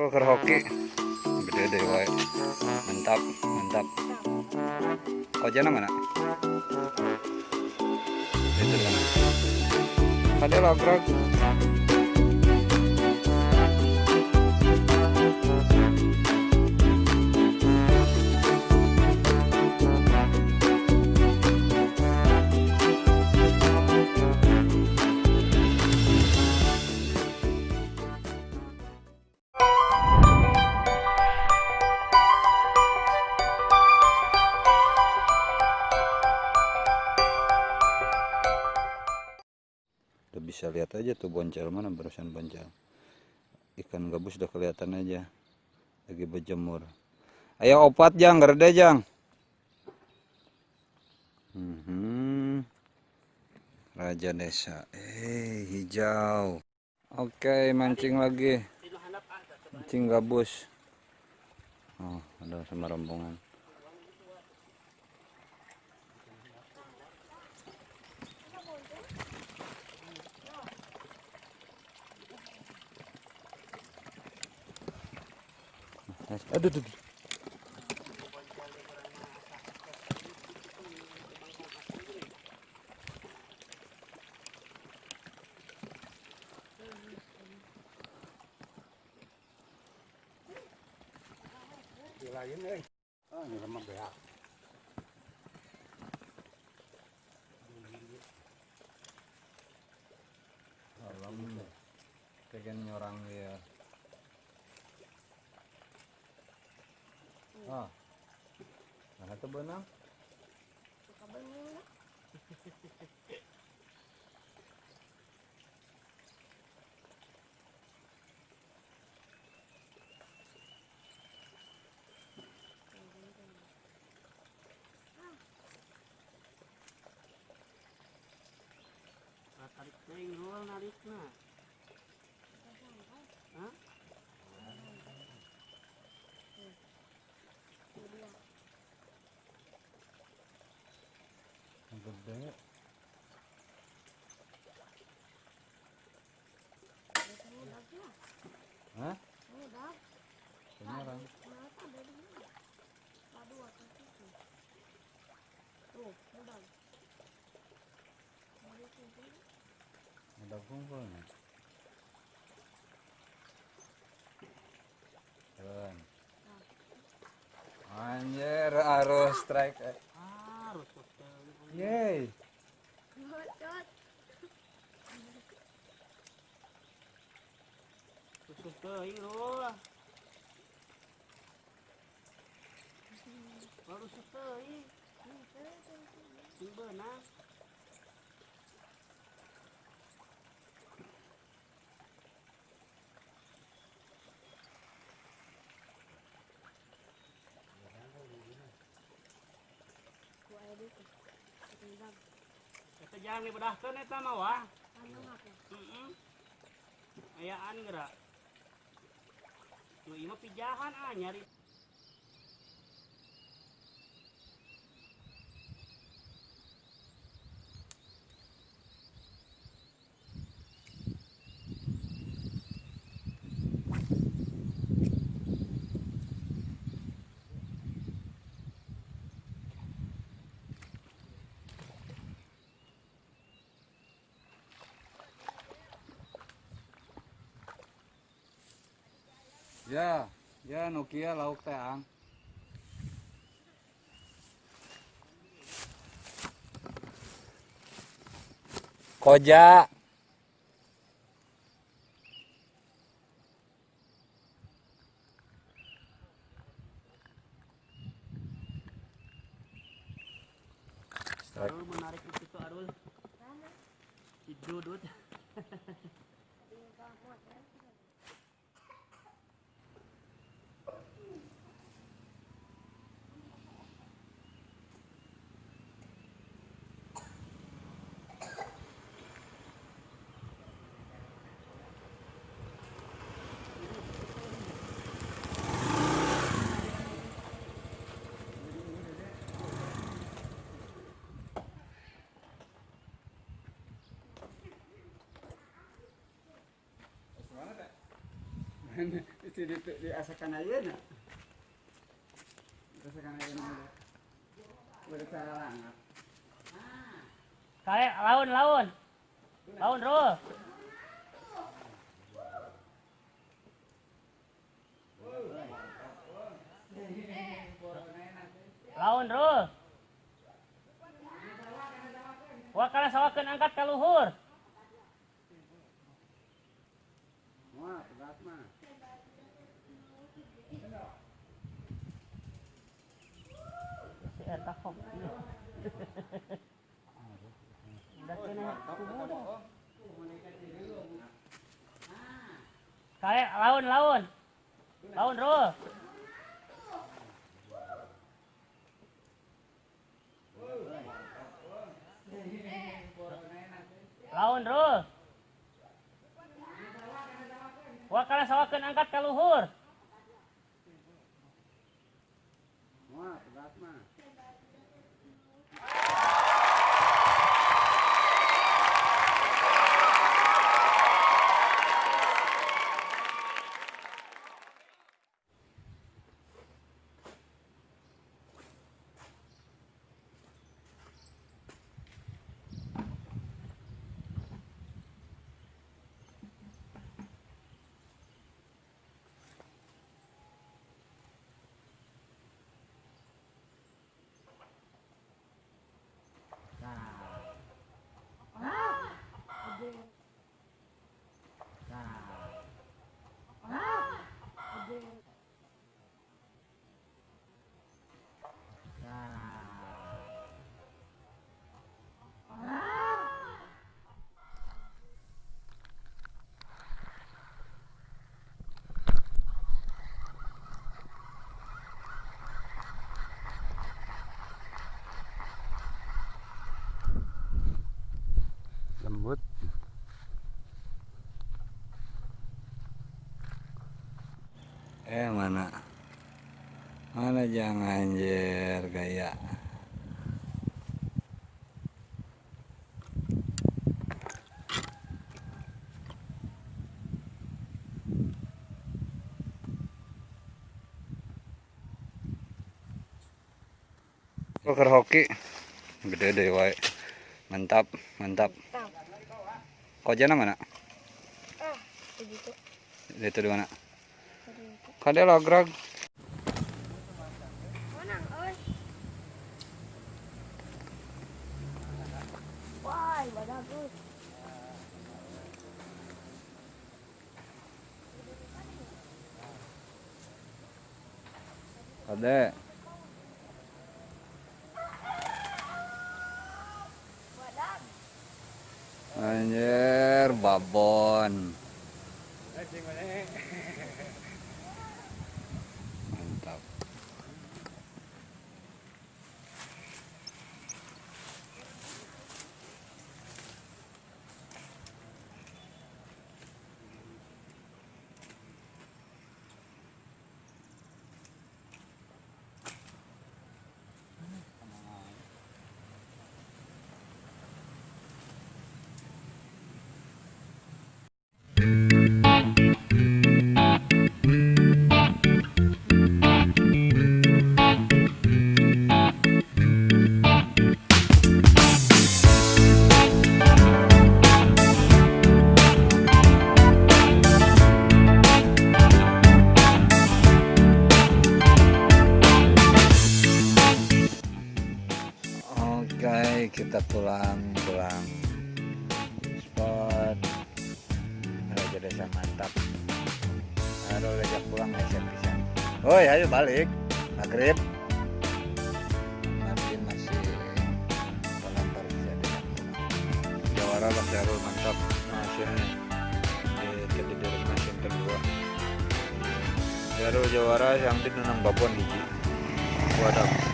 Keur hoki. Gede deh wae. Mantap, mantap. Kojana mana? Itu kan. Ada logrok. Udah bisa lihat aja tuh boncel mana barusan boncel. Ikan gabus udah kelihatan aja. Lagi berjemur. Ayo opat jang, gerde jang. Raja desa. Hijau. Oke, mancing lagi. Mancing gabus. Oh, ada sama rombongan. Aduh, aduh, aduh. Alam, pengen nyorang dia. Ah, nah itu benang. Tarik teuing rul narikna. Hah? Gede. Hah? Beneran. Ada kumpulnya. Jalan. Anjir, arus strike. Arus. Yeay. Susuh teuing rul. Baru teuing. Sing beunang. Eta jangan dibedahkeun eta mah wah. Heeh. Ayaan geura. Nu ieu mah pijahan ah nyari. Ya, ya Nokia lauk teh ang. Koja. Arul menarik itu Arul. Si Dudut. Di asakan ayeuna. Asakan ayeuna. Udah salah. Kale laun laun. Laun Rul. Laun Rul. Wah kana sawakeun angkat ka luhur. Wah, berat mah. Si eta kok. Kale laun laun. Laun Rul. Laun Rul. Wah kana sawakeun angkat ka luhur. Wah, berat mah. Lembut. Mana? Mana jangan anjir gaya. Poker hoki gede deh wae. Mantap, mantap. Kojana mana? Ah, begitu. Itu di mana? Kade lagrag. Menang, oi. Wah, bagus. Kade. Anjir, babon. Mantap. Oke, kita pulang spot Raja Desa mantap. Aduh, ajak pulang ya pisan. Woi, ayo balik. Maghrib. Martin masih pelempar bisa diajak pulang. Jawara Bang Darul mantap. Hasilnya di di rumah kedua. Darul Jawara yang di nunang babon hiji. Wadah.